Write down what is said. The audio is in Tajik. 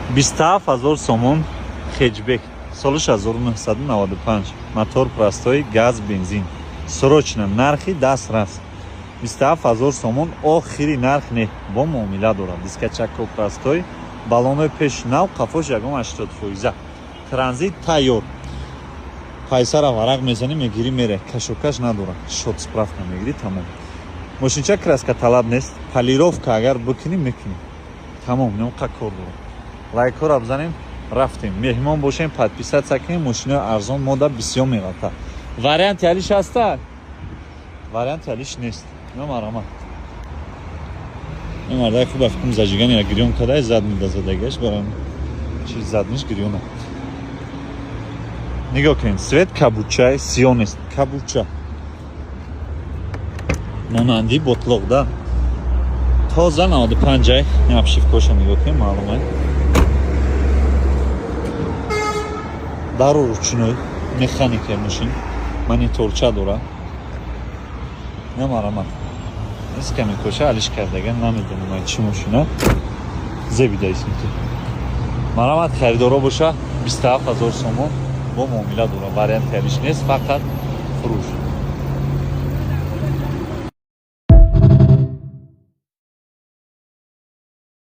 27 000 сомон, хэтчбек, солиш 1995, мотор простой, газ, бензин. Срочно, нархи дастрас 27 000 сомон, охири нарх не, бо муомила дорад. Дискачако простой, баллонои пеш нав, қафош ягон 80 фоиза, транзит тайёр. Пайсара варақ мезанӣ, мегирӣ, мере, кашокаш надорад, счёт, справка мегирӣ, тамом. Мошинча краска талаб нест, полировка агар бикунӣ, мекунӣ, тамом. Ноқа кор дорад. Лайкҳоро бизанем, рафтем. Меҳмон бошем, подписаться кунем. Мошинои арзон мода бисёр меғалта. Варианти алиш ҳаста, варианти алиш нест. Намарама, ин мардаи хуб ба фикрам зажигания гирён кадай, зад медазадагаш барам чи задниш гирёна. Нигоҳ кунед, цвет кабучай, сиё нест, кабуча монанди ботлоқ да, тоза, 95-ай. Обшивкоша нигоҳ кунед, маълумай. Дару ручной, механика, мошин мониторча дора. Намарамат, каме коша алиш кардага, намедонам ай чӣ мошина зебидаисмити. Марамат, харидоро боша, 27 000 сомон, бо муомила дора, варианти алиш нест, фақат фурӯш.